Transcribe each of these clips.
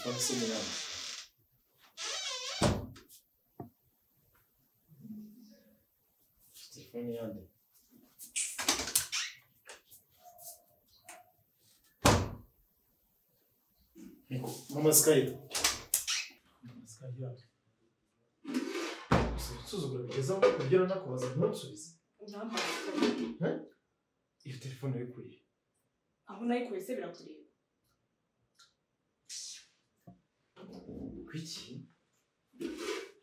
Telefone se ni yanjye. Telefone yanjye. Niko, Mama Sky. Mama Sky yaje. Usuzugura bigeze aho kugira nakubaza ntunsubize. Urambaza. Iyo telefone wayikuye. Aho nayikuye se birakureba. Kuki?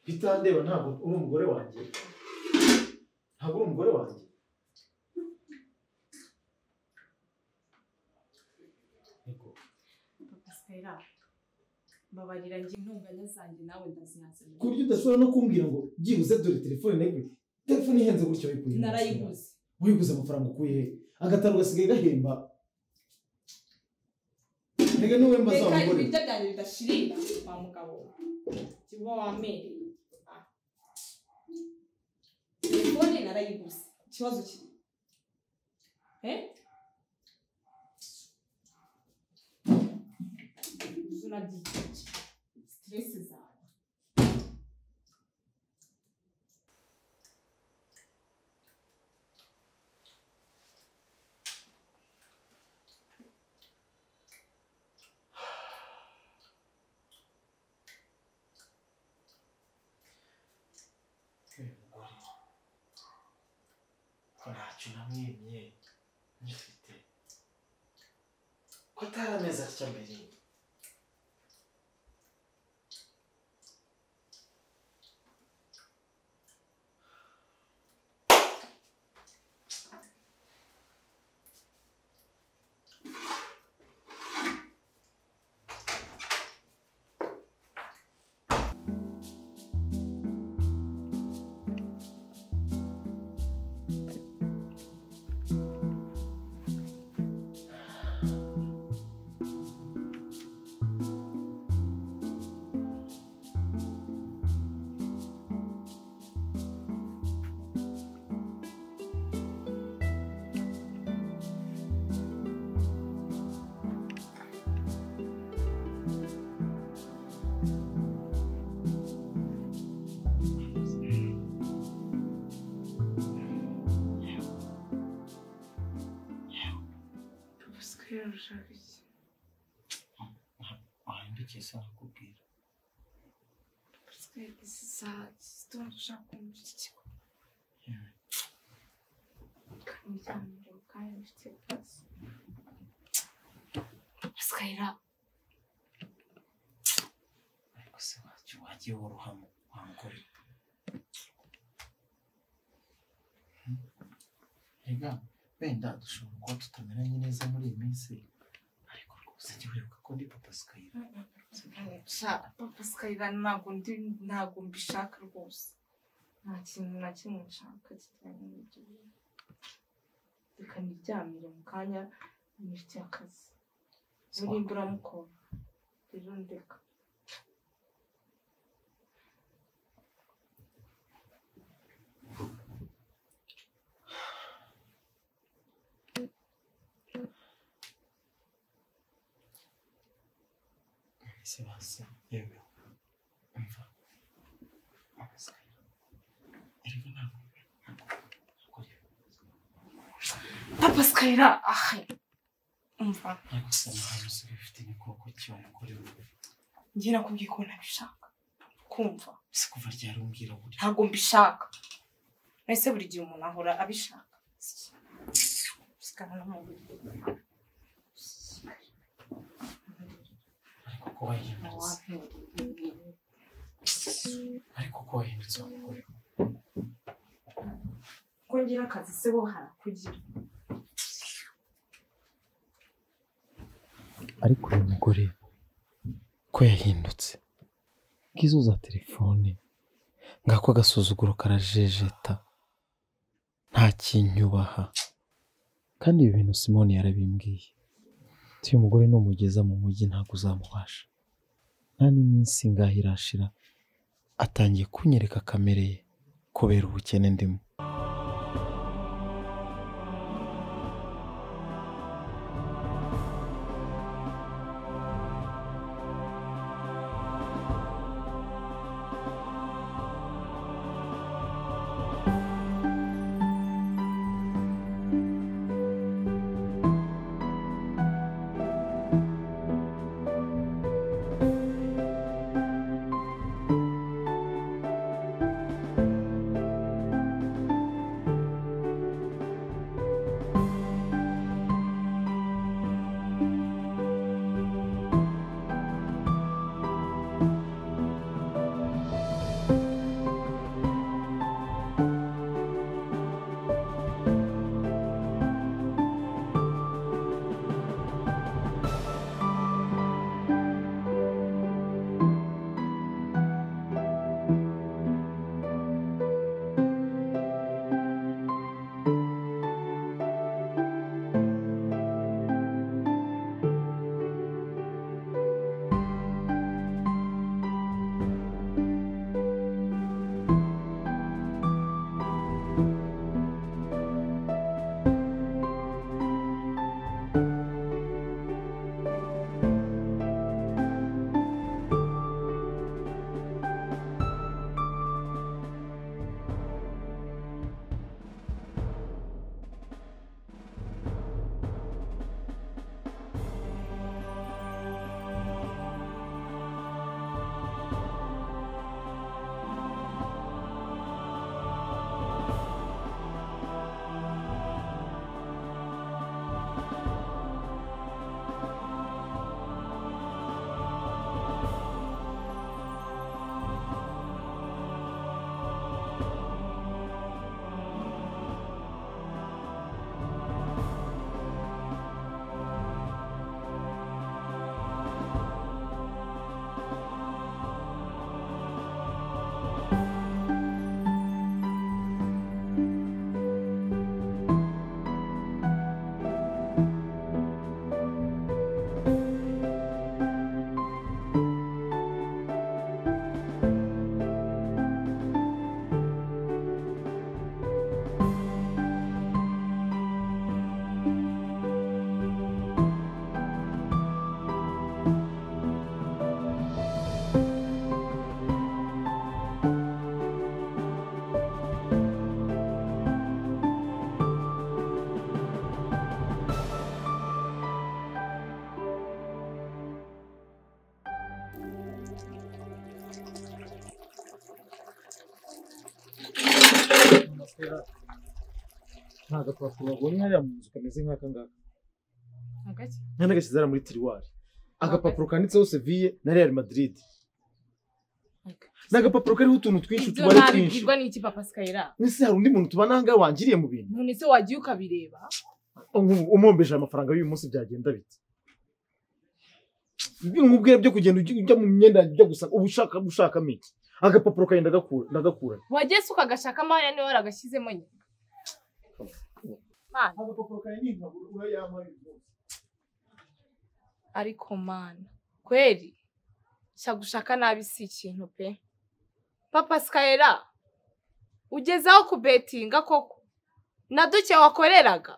Bitandeba ntabwo uri umugore wanjye. Ntabwo uri umugore wanjye. Niko. Papa Skyla. Mbabarira njye intunganya zanjye nawe ndazihazana. Ku buryo udashobora no kumbwira ngo byibuze dore telefone nayikuye. Telefone ihenze gutyo wayikuye. Narayiguze. Wiguze amafaranga ukuye he? Agataro gasigaye gahemba. Rega niwe mbaza wa mugore. Reka ibiryo byanjye bidashirira wa mugabo. Kiba wamereye. Telefone narayiguze. Ikibazo kiri. Unabyiki. Stress zawe. Uyu mugore ko ntacyo namwimye nyifite, ko atari amezi atya mbere. Ushaka iki? Wahindukiye se nkakubwira. Ushaka kumva iki? Skyla. Ariko se wacu wagiye worohamo wa mugore. Rega wenda dushobora kuba tutameranye neza muri iyi minsi, ariko rwose jya wibuka ko ndi Papa Skyla. Papa Skyla ntabwo mbishaka rwose. Nta kintu na kimwe nshaka kijyanye n'ibyo bintu. Reka niryamire mu kanya nifitiye akazi. Nimba uramukora rero ndeka. Se basi yewe umva Mama Skyla. Erega ntabwo Papa Skyla ahe umva. Ariko se amahano usigaye ufite ni koko ki wa mugore we? Njye nakubwiye ko ntabishaka. Kumva. Ese kuva ryari umbwira gutya? Ntabwo mbishaka. Ese buri gihe umuntu ahora abishaka. Sikana n'umubiri. Ariko ko wahindutse. Ariko ko wahindutse wa mugore we. Ko ngira akazi se bo harakugira. Ariko uyu mugore ko yahindutse, ngizo za telefone, ngako agasuzuguro karajejeta, nta kinyubaha. Kandi ibi bintu Simoni yarabimbwiye. Uyu mugore numugeza mu mujyi ntabwo uzamubasha. Nta n'iminsi ingahe irashira atangiye kunyereka kamere ye kubera ubukene ndimo. Nta gapapuro wabonye hariya mu nzu kameze nk'aka ngaka. Nta n'agashyize hariya muri tiriwari. Agapapuro kanditseho Seville na Real Madrid. Ni agapapuro kariho utuntu twinshi utubare twinshi. Nabibwirwa n'iki papa Skyra? Nese hari undi muntu tubana ahangaha wangiriye mu bintu? None se wagiye ukabireba? Umombeje amafaranga y'uyu munsi byagenda bite? Ibintu nkubwira byo kugenda ujya mu myenda ujya gusa uba ushaka gushakamo iki? Agapapuro kagenda ndagakura. Wagiye se ukagashakamo hariya niba waragashyizemo nyine? Agapapuro kawe ni nka urayampa uyu munsi. Ariko mana kweri gushaka nabi si ikintu pe. Papa Skyra ugeze aho kubetinga koko na duke wakoreraga.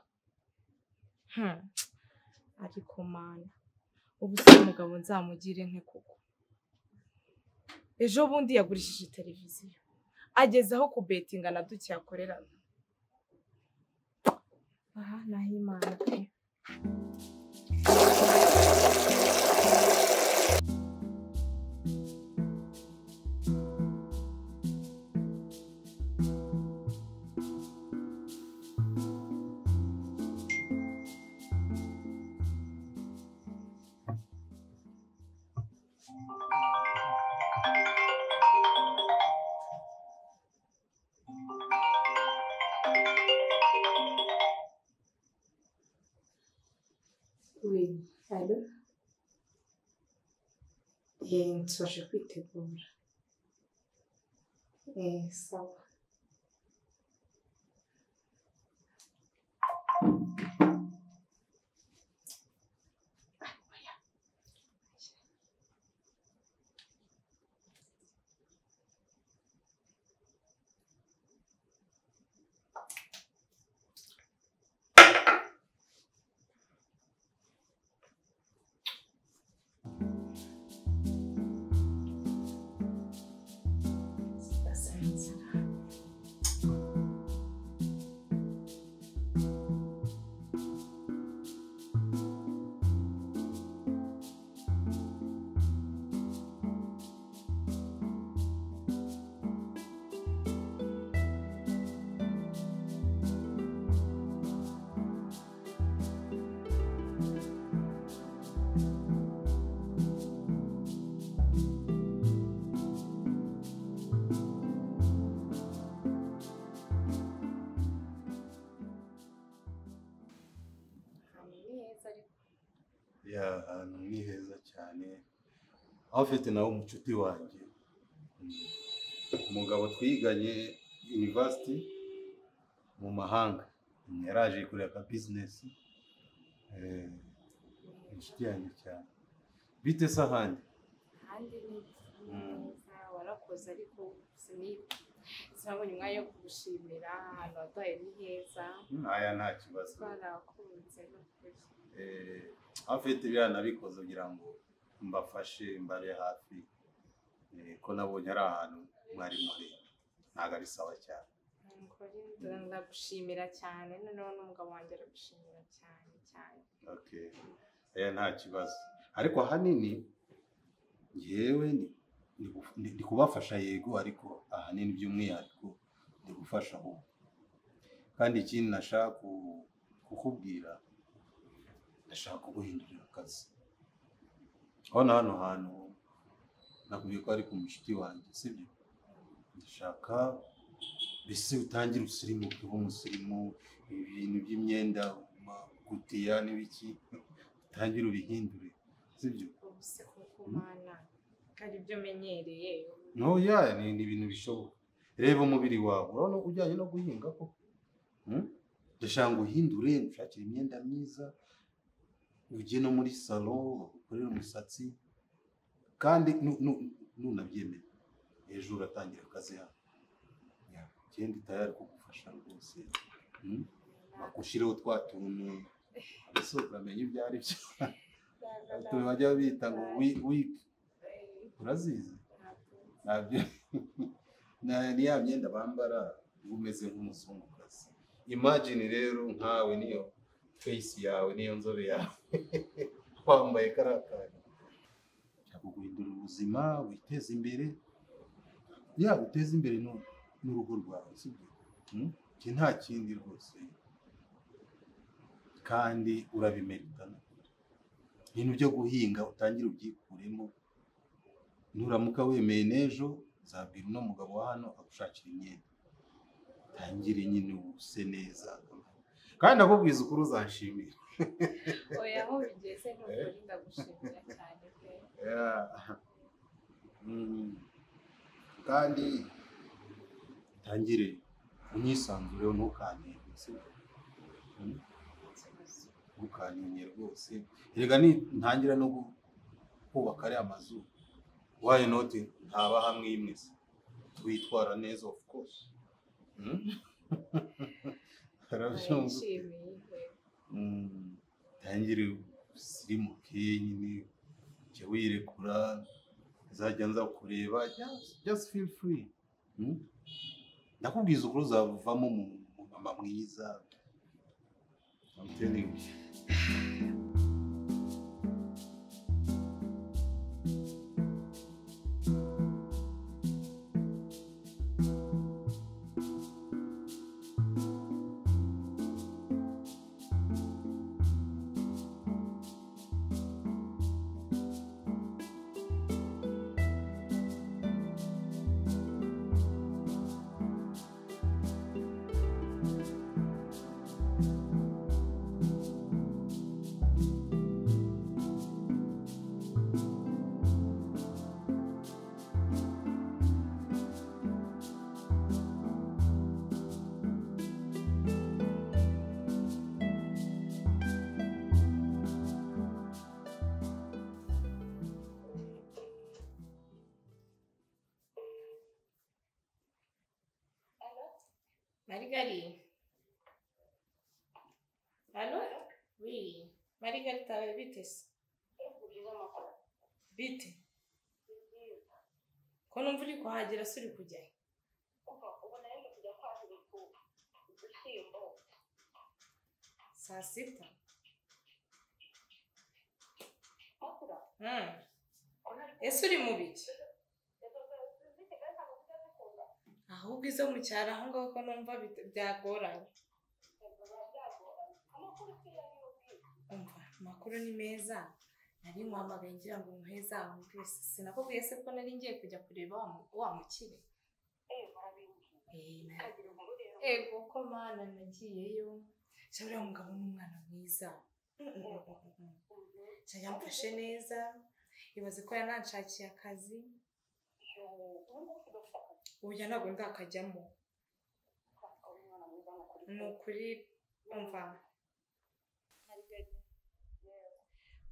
Ariko mana ubu se umugabo nzamugire nte koko? Ejo bundi yagurishije televiziyo ageze aho kubetinga na duke yakoreraga. Aha naho Imana pe. Oui, allô? Nsoje kwitegura. Sawa. Ya ahantu ni heza cyane. Aho ufite nawe umucuti wanjye, umugabo twiganye university mu mahanga, yaraje kureba ka business. Inshuti yanjye cyane. Bite se ahandi? Ahandi ni neza, warakoze ariko sinabonye umwanya wo kugushimira. Ahantu waduhaye ni heza. Aya nta kibazo. Twarakunze n'ukuri. Afite biriya nabikoze kugira ngo mbafashe mbabe hafi, ko nabonye ari ahantu mwari muri ntabwo ari sawa cyane. Ndagushimira cyane, noneho n'umugabo wanjye aragushimira cyane cyane. Okay, nta kibazo. Ariko ahanini yewe ndi kubafasha yego, ariko ahanini by'umwihariko ndi gufasha wowe. Kandi ikindi nashaka kukubwira, ndashaka kuguhindurira akazi. Hano hano hantu nakubwiye ko ari ku mushuti wanjye, sibyo? Ndashaka mbese utangire usirimuke, ube umusirimu, ibintu by'imyenda, gutiya n'ibiki, utangire ubihindure, sibyo? Ubu se koko mana ko ari byo menyereye? No ya ni ibintu bishoboka. Reba umubiri wawe, urabona ujyanye no guhinga koko. Ndashaka ngo uhindure, ushakire imyenda myiza, ujye no muri salo ukorere umusatsi, kandi nunabyemera ejo uratangira akazi hano. Genda tayari kugufasha rwose. Bakushireho twa tuntu ese uramenya ibyo ari byo. Bajya bita ngo wig, urazizi? Ntabyo. Ni ya myenda bambara umeze nk'umuzungukazi. Imagine rero nkawe niyo face yawe niyo nzobe yawe wambaye karakari. Guhindura ubuzima, witeze imbere, ya uteze imbere n'urugo rwawe, sibyo? Iki nta kindi rwose kandi urabimerita. Ibintu byo guhinga utangire ubyikuremo, nuramuka wemeye n'ejo nzabwira uno mugabo wa hano agushakira imyenda, utangire nyine use neza kandi ndakubwiza ukuri uzanshimira. Oya aho bigeze ni ukuri ndagushimira cyane pe. Kandi utangire unyisanzureho, ntukantinye, sibyo? Ntukantinye rwose. Erega nintangira no kubaka ariya mazu, why not ntaba hamwe imwe se twitwara neza of course. Tangire usirimuke nyine, jya wirekura, nzajya nza kureba, just feel free. Ndakubwiza ukuri uzavamo umumama mwiza. I'm telling you. Marigari. Allô? Oui. Margarita, bite se? Bite? Ko numva uri kuhagera se uri kujyayo? Saa sita? Ese uri mu biki? Ahubwo izo mu cyaro aho ngaho ko numva byagoranye. Umva, amakuru ni meza. Nari nkwamagaye ngira ngo nkuhe za nkuru. Sinakubwiye se ko nari ngiye kujya kureba wa mukire? Ego ko mana nagiyeyo. Sha uriya mugabo ni umwana mwiza. Sha yamfashe neza. Ibaze ko yananshakiye akazi. Oya ntabwo ndakajyamo. Ni ukuri umva.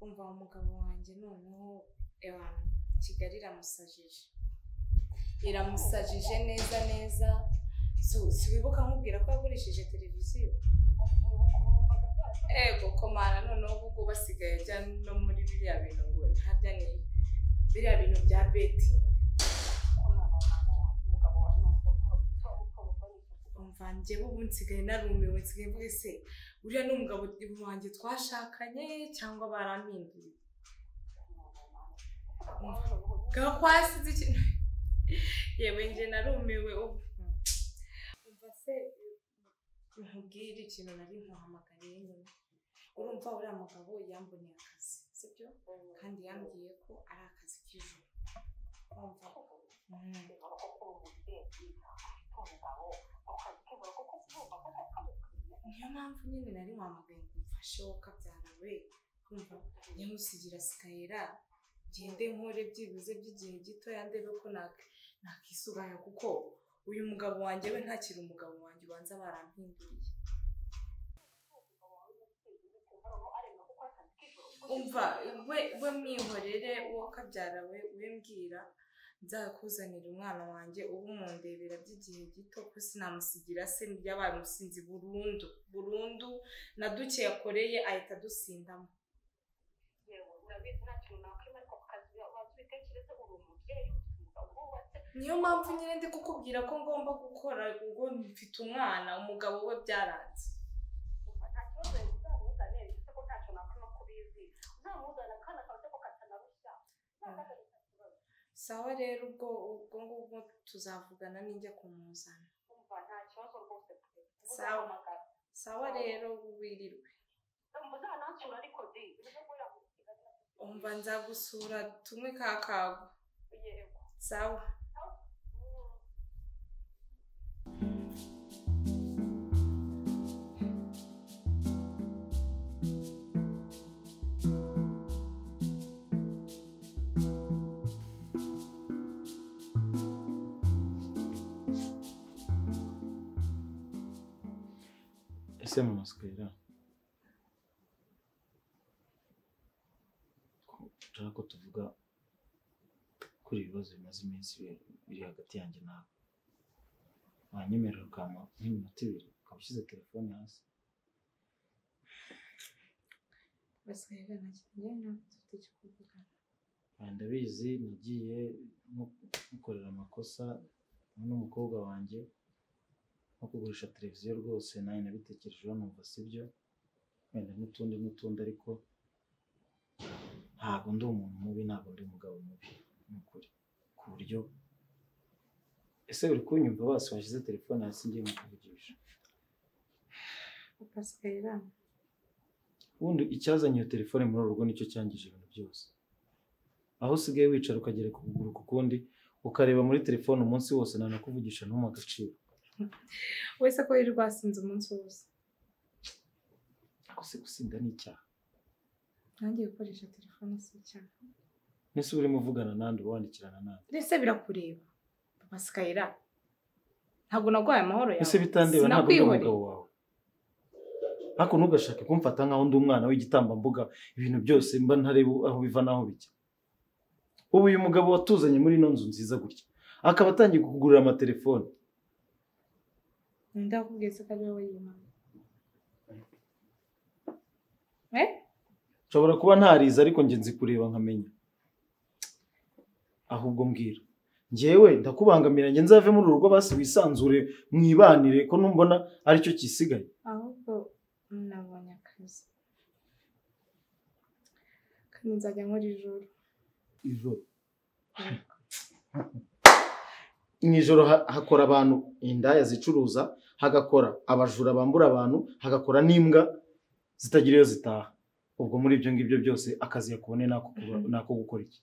Umva umugabo wanjye noneho ewana Kigali iramusajije. Iramusajije neza neza. Si wibuka nkubwira ko yagurishije televiziyo? Ego komana noneho ubwo basigaye ajya no muri biriya bintu ngo ntabya ni biriya bintu bya betting. Umva njyewe ubu nsigaye narumiwe, nsigaye mvuga se uriya ni umugabo wanjye twashakanye cyangwa barampinduye? Gakwasize ikintu. Yewe njye narumiwe ubu. Umva se nkubwire ikintu nari nkuhamagariye nyine. Urumva uriya mugabo yamboneye akazi, sibyo? Kandi yambwiye ko ari akazi k'ijoro. Umva. Niyo mpamvu nyine nari nkwamagaye ngo umfashe wowe ukabyara we. Umva, nyamusigira Sikayera, ngende nkore byibuze by'igihe gitoya ndebe ko nakisuganya kuko uyu mugabo wanjye we ntakiri umugabo wanjye, ubanza barampinduriye. Umva, we mwihorere uwo kabyara we mbwira nzakuzanira umwana wanjye ubu mundebera by'igihe gito ko sinamusigira se yabaye umusinzi burundu burundu na duke yakoreye ahita adusindamo. Niyo mpamvu nyine ndi kukubwira ko ngomba gukora ubwo mfite umwana, umugabo we byaranze. Sawa rero ubwo ngubwo tuzavugana ninjya kumuzana. Sawa sawa rero wirirwe. Umva nzagusura tumwe kakago. Sawa. Ese mama Sikayira, nshaka ko tuvuga kuri ibibazo bimaze iminsi biri hagati yanjye nawe. Wanyemerera ukampa nk'iminota ibiri ukaba ushyize telefone hasi? Sikayira nta kintu dufite cyo kuvugana. Ndabizi nagiye mukorera amakosa n'umukobwa wanjye nko kugurisha televiziyo rwose, nawe nabitekerejeho numva sibyo, wenda n'utundi ariko ntabwo ndi umuntu mubi, ntabwo ndi umugabo mubi ni ukuri, ku buryo ese uri kunyumva basi washyize telefone hasi ngiye nkukuvugisha. Papa Sikayira, ubundi icyazanye iyo telefone muri uru rugo nicyo cyangije ibintu byose. Aho usigaye wicara ukagereka ukuguru ku kundi ukareba muri telefone umunsi wose, nanakuvugisha ntumuhe agaciro. Wese ko yirirwa asinze umunsi wose. Ako se gusinda ni icyaha? Nanjye gukoresha telefone si icyaha. Nese urimo uvugana nande, wandikirana nande? Ese birakureba Papa Sikayira, ntabwo naguhaye amahoro yawe. Ese bitandeba, ntabwo ndi umugabo wawe. Ariko ntugashake kumfata nkaho ndi umwana w'igitambambuga, ibintu byose mba ntareba aho biva naho bijya. Ubu uyu mugabo watuzanye muri ino nzu nziza gutya akaba atangiye kukugurira amatelefone. Ndakubwiye se ko ari wowe yimana? Nshobora kuba ntarize ariko njye nzi kureba nkamenya. Ahubwo mbwira, njyewe ndakubangamira, njye nzave muri urugo basi wisanzure mwibanire ko numbona aricyo kisigaye. Ahubwo nabonye akazi kandi nzajya nkora ijoro. Ijoro? Mu ijoro hakora abantu indaya zicuruza, hagakora abajura bambura abantu, hagakora n'imbwa zitagira iyo zitaha. Ubwo muri ibyo ngibyo byose akazi yakubone nako gukora iki?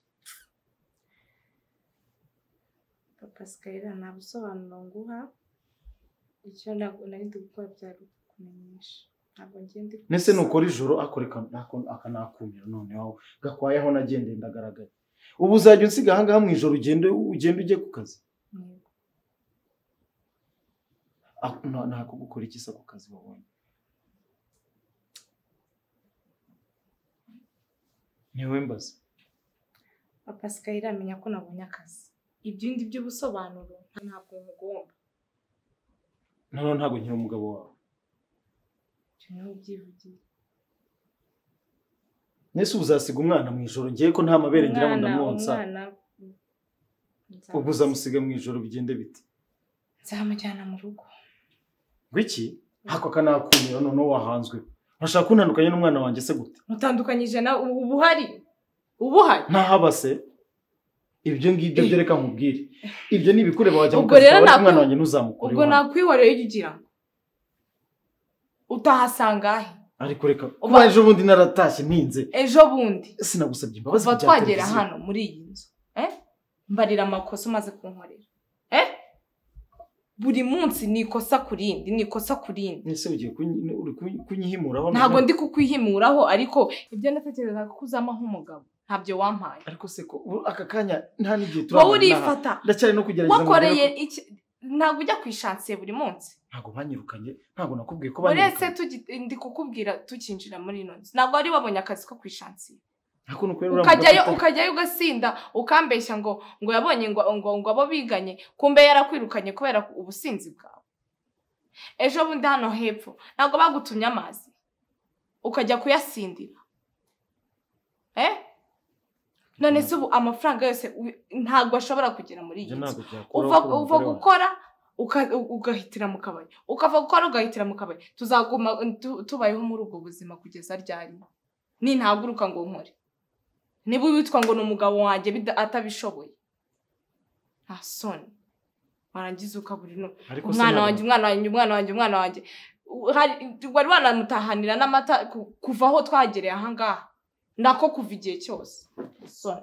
Papa Sikayira, nta busobanuro nguha, icyo nari ndi gukora byari kukumenyesha. Ntabwo ngiye ndi. Nese nukora ijoro akoreka akanakumira noneho gakwaye aho nagendeye ndagaragaye. Ubu uzajya unsiga aha ngaha mu ijoro ugende ujye ku kazi? Ntako gukora iki se ako kazi wabonye? Niwe mbaza. Papa Sikayira, amenya ko nabonye akazi. Ibindi by'ubusobanuro ntabwo nkugomba. Noneho ntabwo nkiri umugabo wawe. Ibyo niwe ubyivugiye. Nese uzasiga umwana mu ijoro ngiye ko nta mabere ngira ngo ndamwonsa? Ubwo uzamusiga mu ijoro bigende bite? Nzamujyana mu rugo. Ngwiki? Hako kanakumira noneho wahanzwe. Urashaka kuntandukanya n'umwana wanjye se gute? Mutandukanyije na ubuhari. Ubuhari. Ntahaba se. Ibyo ngibyo byo reka nkubwire. Ibyo ni ibikureba wajya mu kazi kawe, umwana wanjye ntuzamukore. Ubwo nakwihoreye ugira ngo utahasanga he? Ariko reka kuba ejo bundi naratashye ntinze. Ejo bundi sinagusabye imbabazi kuva twagera hano muri iyi nzu. Mbarira amakosa umaze kunkorera. Buri munsi ni ikosa kurindi, ni ikosa kurindi. Ese ugiye kunyihimuraho? Ntabwo ndi kukwihimuraho, ariko ibyo natekerezaga ko uzama nk'umugabo ntabyo wampaye. Ariko se ko aka kanya nta n'igihe turabona. Wowe urifata. Ndacyari no kugerageza. Wakoreye iki? Ntabwo ujya kwishansiye buri munsi. Ntabwo banyirukanye, ntabwo nakubwiye ko banyirukanye. Uretse ndi kukubwira tukinjira muri ino nzu. Ntabwo wari wabonye akazi ko kwishansiye. Ukajyayo ugasinda ukambeshya ngo yabonye ngo abo biganye, kumbe yarakwirukanye kubera ubusinzi bwawe. Ejo bundi hano hepfo ntabwo bagutumye amazi ukajya kuyasindira. None se ubu amafaranga yose ntabwo ashobora kugera muri iyi nzu. Uva gukora ugahitira mu kabari, ukava gukora ugahitira mu kabari. Tuzaguma tubayeho muri ubwo buzima kugeza ryari? Nintaguruka ngo nkore. Niba witwa ngo ni umugabo wanjye atabishoboye. Nta soni. Warangiza ukabura ino. Ariko se Umwana ntabwo- wanjye, umwana wanjye, umwana wanjye, umwana wanjye. Wari wanamutahanira n'amata kuva aho twagereye aha ngaha. Nako kuva igihe cyose. Isoni.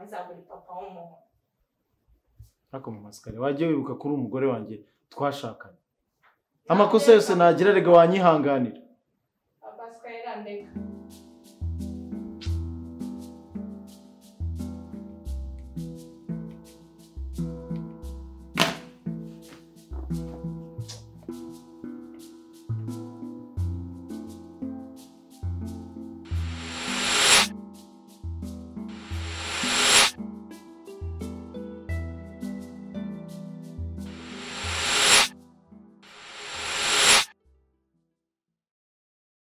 Azabura papa w'umuntu. Ariko mama Sikari, wajya wibuka kuri umugore wanjye twashakanye. Amakosa yose nagira rega wanyihanganira. Papa Sikari ndeka.